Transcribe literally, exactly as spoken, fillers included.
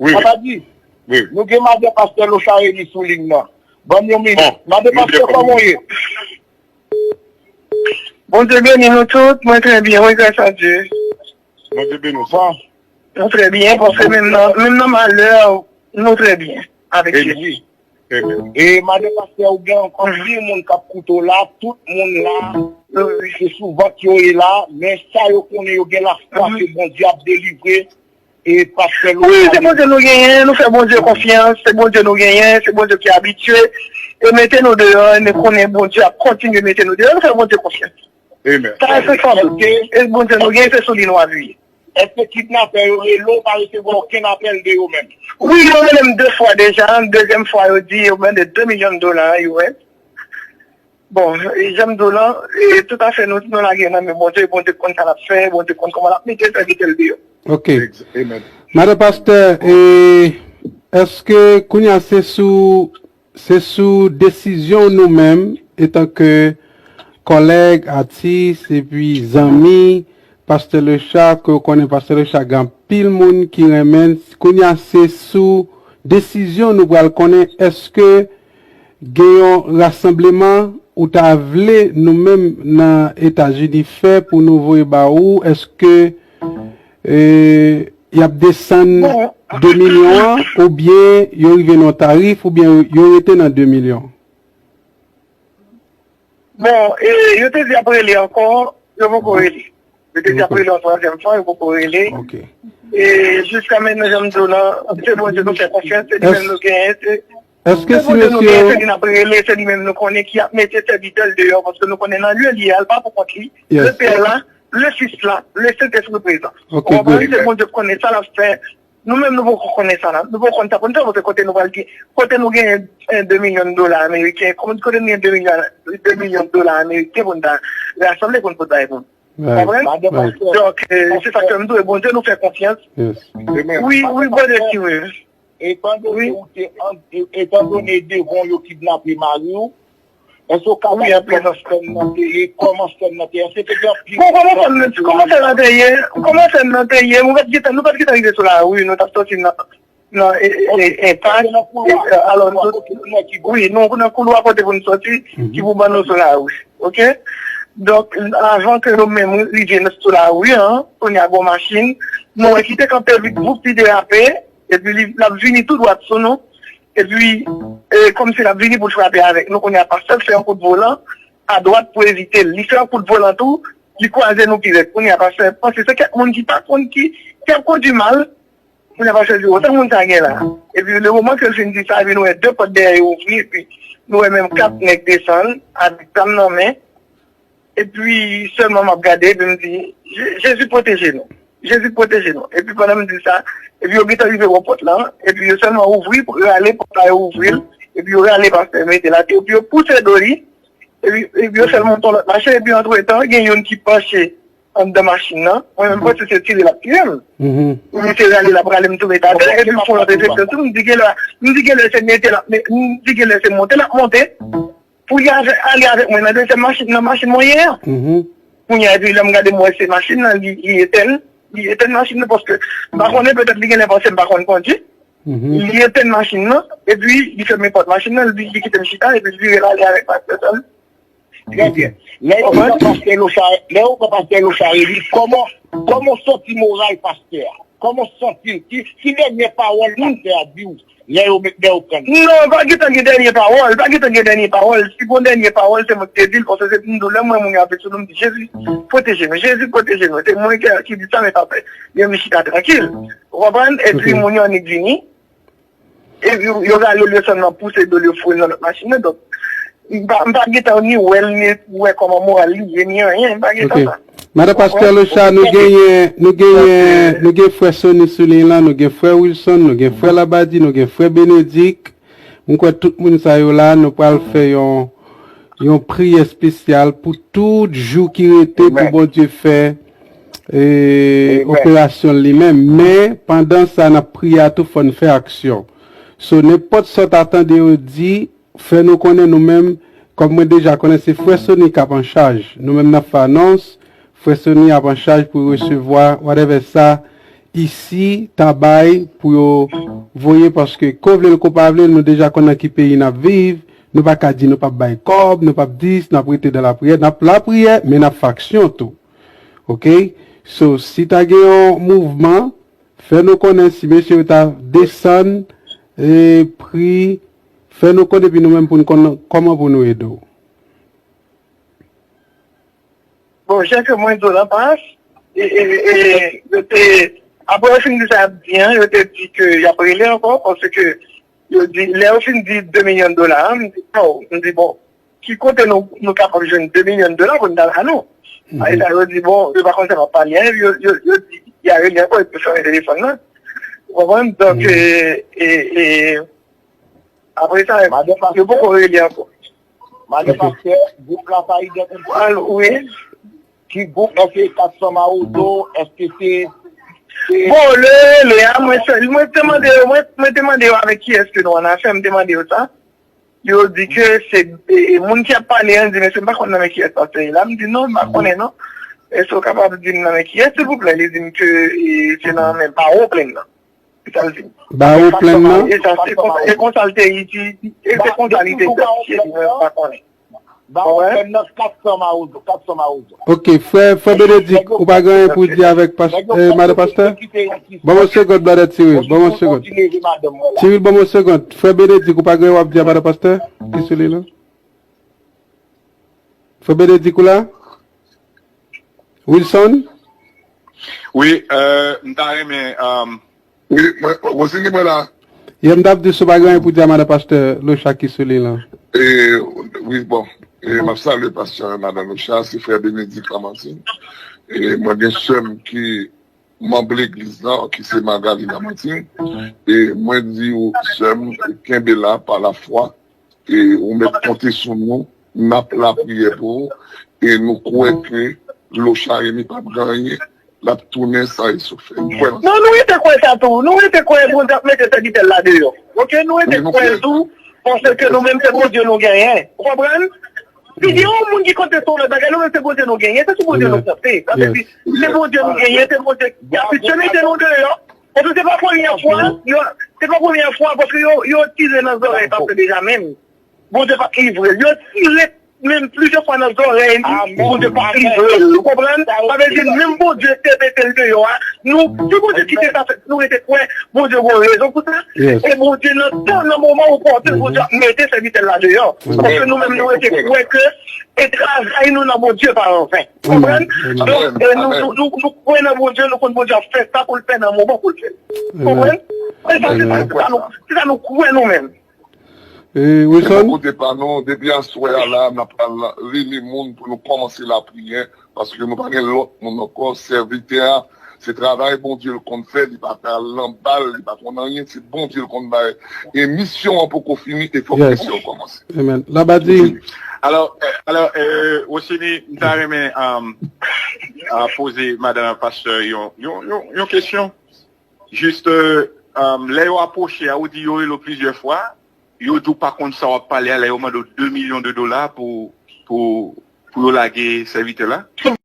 Wi, wi. Papa di, wi, wi. Nou gen madan pastè Lochard Elie sou liy nan. Ban m yon minit. Bon, madan pastè, kòman w ye? Bondye beni nou tout. Mwen trè byen, wi, gras a Dye. Bondye beni w. Bon. Nou trè byen, paske menm nan, menm nan malè, nou trè byen avèk Jezi. Amen. E madan pastè, ou gen anpil moun k ap koute w la, tout moun la, se sou vant yo ye la, men sa yo konnen, yo gen lafwa ke Bondye ap delivre, e pastè Louis. Wi, se Bondye nou genyen, nou fè Bondye konfyans, se Bondye nou genyen, se Bondye ki abitye, e mete nou deyò, e nou konnen Bondye ap kontinye mete nou deyò, nou fè Bondye konfyans. Amen. Sa se fòm. E Bondye nou genyen, se sou li nou apiye. Èske kidnapè yo rele w, pa resevwa okenn apèl de yo menm? Wi, yo rele m de fwa deja. Dezyèm fwa, yo di yo mande de milyon dola U S. Bon, e jan m di w lan, e toutafè nou, nou lage nan men Bondye, Bondye konn sa l ap fè, Bondye konn kòman l ap mete sèvitè l deyò. Ok. Madan pastè, e èske kounye a se sou se sou desizyon nou menm, etanke kòlèg, atis, epi zanmi, pastè Lechard, ke w konnen pastè Lechard, gen anpil moun ki renmen l. Kounye a, se sou desizyon nou pral konnen èske gen yon rasanbleman ou ta vle nou menm nan Etazini fè pou nou voye ba ou, èske e, y ap desann de milyon an, oubyen yo rive nan yon tarif, oubyen yo rete nan de milyon? Bon, e, yo te di y ap rele ankò, yo poko rele. Yo te di y ap rele yon twazyèm fwa, yo poko rele. Ok. E jiska mentnan, jan m di w lan, se Bondye nou fè konfyans, se li menm nou genyen, se Èske se si Bondye nou genyen, se li n ap rele, se li menm nou konnen ki ap mete sèvitè l deyò, paske nou konnen nan lye li a, l pa pou kont li. Yes. Le Pè la, le Fis la, le Sentespri prezan. Ok, ou konprann? Se Bondye k konnen sa l ap fè. Nou menm, nou poko konnen sa la. Nou poko konn sa pou n fè, paske kote nou pral gen, kote nou genyen, eh, de milyon dola ameriken, kote nou gen de milyon, de milyon dola ameriken pou n ta rasanble pou n pot bay moun. Right. Konprann? Donk, eh, se sa k fè m di w, Bondye nou fè konfyans. Yes. Wi, wi, brother Kiwi. Etan done ou te an, e- etan done devan yo kidnape mari w, èske w ka di kòman sèn nan te ye, kòman sèn nan te ye, èske te gen anpil moun? Bon, kòman sèn nan, kòman sèn nan te ye, kòman sèn nan te ye, nou pa t gentan, nou pa t gentan rive sou lari, nou t ap sòti nan, nan, e, e, e, enpas, e, alò, wi, nou nan koulwa kote pou nou sòti, ki pou ban nou sou lari, ok? Donk, avan ke nou menm rive sou lari an, kounye a gon machin, nou wè ki te kanpe vit, voup, li derape, epi li, l ap vini tou dwat sou nou. Epi, e, kòmsi l ap vini pou l frape avèk nou. Kounye a, pastè fè yon kout volan adwat pou evite l. Li fè yon kout volan tou, li kwaze nou pi rèd. Kounye a, pastè panse se kèk moun ki pa konn ki, ki ap kondui mal. Kounye a, pastè di, "O, sa moun sa gen la?" Epi, le moman ke l fin di sa, epi nou wè de pòt dèyè yo ouvri, epi nou wè menm kat nèg desann, avèk zam nan men. Epi sèlman m ap gade, epi m di, "Je- Jezi pwoteje nou. Jezi pwoteje nou." Epi pandan m di sa, epi yo gentan rive bò pòt la, epi yo sèlman ouvri, rale pòt la, yo ouvri l, epi yo rale pastè mete l atè, epi yo pouse do li, epi, epi yo fè l monte yon lòt machin, epi antretan, gen youn ki panche anndan machin nan, mwen menm panse se tire l ap tire m. Epi se rale l ap rale m tou mete atè, epi m fè yon lòt refleksyon tou, m di genlè, m di genlè se mete l ap me- m di genlè se monte l ap monte. Pou li avè- ale avèk mwen nan dezyèm machin, nan machin mwen ye an. Kounye a, epi lè m gade, m wè se machin nan, li, li etèn, li etèn machin nan, paske m pa konnen, petèt li genlè panse m pa konn kondui. Li etèn machin nan, epi li fèmen pòt machin nan, li, li kite m chita, epi li vire l ale avèk pastè sa. Trè byen. Lè yo pran pastè Lochard, lè yo pran pastè Lochard Elie, kòman, kòman w santi moral pastè a? Kòman w santi l? Ki, ki dènye pawòl pastè a di w? Lè yo met, lè yo pran l. Non, pa gentan gen dènye pawòl, pa gentan gen dènye pawòl. Si gon dènye pawòl, se mwen ki te di l, paske se pou m di w, lè m wè moun yo ap vin sou nou, m di, "Jezi, pwoteje nou, Jezi, pwoteje nou." Se mwen ki, ki di sa, men pa fè. Yo vin chita trankil. Ou konprann? Epi moun yo annik vini. Epi yo, yo rale l, yo sèlman pouse do l, yo foure l nan lòt machin nan. Donk, m pa, m pa gentan ni wè l, ni wè kòman moral li ye, ni anyen. M pa gentan sa. Madan pastè Lochard, nou genyen, nou genyen, nou gen frè Sony sou liy lan, nou gen frè Wilson, nou gen frè Labadi, nou gen frè Benedik. M kwè tout moun sa yo la, nou pral fè yon, yon priyè espesyal pou tout jou ki rete pou Bondye fè, e, operasyon li menm. Men, pandan sa, n ap priye a tou, fò n fè aksyon. So, nenpòt sa w ta tande yo di, fè nou konnen nou menm, kòm mwen deja konnen se frè Sony k ap an chaj. Nou menm n ap fè anons, frè Sony ap an chaj pou resevwa whatever sa isi ta bay pou yo voye, paske ko vle l ko pa vle l, nou deja konn nan ki peyi n ap viv. Nou pa ka di nou p ap bay kòb, nou p ap dis, n ap rete nan lapriyè, n ap lapriyè, men n ap fè aksyon tou. Oke? So, si ta gen yon mouvman, fè nou konnen si mesye yo ta desann e pri, fè nou konnen, epi nou menm pou n konn kòman pou nou ede w. Bon, jan ke mwen di w lan pas, e, e, e, yo te, apre yo fin di sa y ap di an, yo te di ke y ap rele ankò, paske yo di, lè yo fin di de milyon dola an, m di, oh, m di, bon, ki kote nou, nou kapab jwenn de milyon dola pou n ta ba nou? Apre sa, yo di, bon, yo pa konn sa y ap pale an, yo, yo, yo di, y a rele ankò, epi yo fèmen telefòn nan. Ou konprann? Donk, e, e, e, apre sa, yo poko rele ankò. Madan Pastè, gwoup la pa idantifye. Al, wi. Ki gwoup, èske se Kat San Mawozo, èske se Bon, le rele a, mwen sèl, mwen te mande yo, mwen, mwen te mande yo avèk kiyès ke nou annafè, m te mande yo sa. Yo di ke se e, e, moun ki ap pale an di, mesye, m pa konn nan men kiyès pastè ye la. M di, non, m pa konnen, non. Èske w kapab di m nan men kiyès, silvouplè? Li di m ke e, se nan men Bawo Plenn nan. Se sa l di m. Bawo Plenn nan? E sa, se konsa, e konsa l te iti, e se konsa li te iti, li di, mwen pa konnen. Bawo Plenn nan, Kat San Mawozo, Kat San Mawozo. Ok, frè, frè Benedik, ou pa gen anyen pou di avèk pas, eh, madan pastè? Ban m yon segond, brother Cyril, ban m yon segond. Cyril, ban m yon segond. Frè Benedik, ou pa gen anyen w ap di a madan pastè? Ki sou li la? Frè Benedik, ou la? Wilson? Wi, euh, m ta renmen, euh, Wi, mwen, Wosini, mwen la. Yeah, m t ap di si w pa gen anyen pou di a madan pastè Locha ki sou liy lan. E, wi, bon, e, m ap salye pastè madan Locha, se frè Benedik Lamantin. E, mwen gen sè m ki manm legliz lan, ki se Magali Lamantin. E, mwen di w, sè m, kenbe la pa lafwa. E, ou mèt konte sou nou, n ap lapriyè pou ou. E, nou kwè ke Locha Remy p ap gen anyen. L ap tounen san esofè. M kwè nan sa. Non, nou rete kwè sa tou. Nou rete kwè Bondye ap mete sèvitè l la deyò. Oke, nou rete kwè l tou, paske nou menm se Bondye nou genyen. Ou konprann? Si gen yon moun ki konte sou lòt bagay, nou menm se Bondye nou genyen, se sou Bondye nou konte. Sa vle di, se Bondye nou genyen, se Bondye ki ap mete nou deyò. Paske se pa premyè fwa, yo, se pa premyè fwa, paske yo, yo tire nan zòrèy pastè Benjamin. Bondye p ap livre l. Yo tire menm plizyè fwa nan zòrèy li, Bondye p ap livre l. Ou konprann? Sa vle di, menm Bondye te mete l deyò a, nou, si Bondye kite sa fèt, nou rete kwè, Bondye gen rezon pou sa. E Bondye nan tan, nan moman opòtin, Bondye ap mete sèvitè l la deyò. Paske nou menm, nou rete kwè ke e travay nou nan Bondye pa anven. Ou konprann? Donk, e nou, nou, nou, nou kwè nan Bondye, nou konn Bondye ap fè sa pou l fè nan moman pou l fè l. Ou konprann? E sa, se sa, se sa nou, se sa nou kwè nou menm. E, Wilson? Bò kote pa nou, depi aswè a la, n ap pral rele moun pou nou kòmanse lapriyè, paske nou pa gen lòt moun ankò. Sèvitè a, se travay Bondye l konn fè, li pa ka al nan bal, li pa konn anyen, se Bondye l konn bay. E misyon an poko fini, e fòk misyon an kòmanse. Amen. Labadi. Alò, alò, Wosini, m ta renmen poze madan pastè yon, yon, yon, yon kesyon. Jis, lè yo apwoche a, ou di yo rele w plizyè fwa, yo di w pa konn sa w ap pale a, lè yo mande w de milyon de dola pou, pou, pou yo lage sèvitè la.